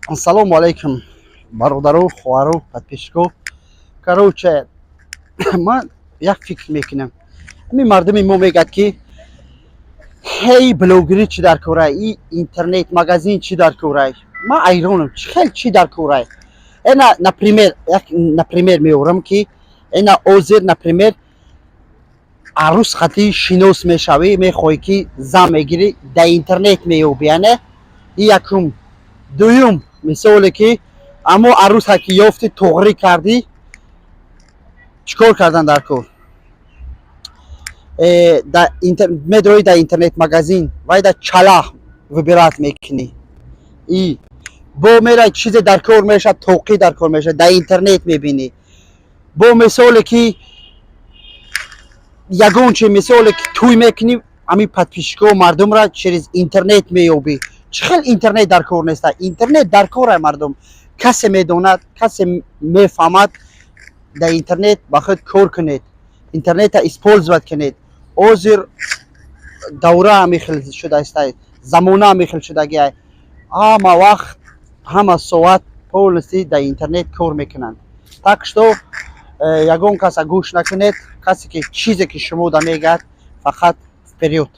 Ассалому алайкум, бародару, хоҳару, подписчико. Короче, ман як фикр мекунам. Ҳамин мардуми мо мегӯяд, ки ҳей, блогерӣ чӣ дар корай, и интернет магазин чӣ дар корай? Ман айронам, чӣ хел чӣ дар корай? Эна, например, як например меорам, ки эна озир, например, арӯс хати шинос мешавӣ, мехоҳӣ, ки зан мегирӣ, дар интернет меёбӣ, яъне и якум. Дуюм мисоле, ки аммо арӯса ки ёфтӣ, туғрӣ кардӣ, чӣ кор кардан дар кор? Медроӣ дар интернет магазин, вай дар чала выбирать мекунӣ. И бо мера чизе дар кор мешавад, тоқӣ дар кор мешавад, дар интернет мебинӣ. Бо мисоле, ки ягон чи, мисоле, ки тӯй мекунӣ, ҳамин подписчико, мардумра через интернет меёбӣ. Чӣ хел интернет дар кор неста? Интернет дар кора. Мардум касе медонад, касе мефаҳмад, дар интернет ба худ кор кунед, интернета использовать кунед. Озир давра ҳамин хел шудааста, замона ҳамин хел шудагиай, ҳама вақт, ҳама соат полностью дар интернет кор мекунанд. Так что ягон каса гӯш накунед, касе ки чизе ки шумо да мегӯяд. Фақат вперёд!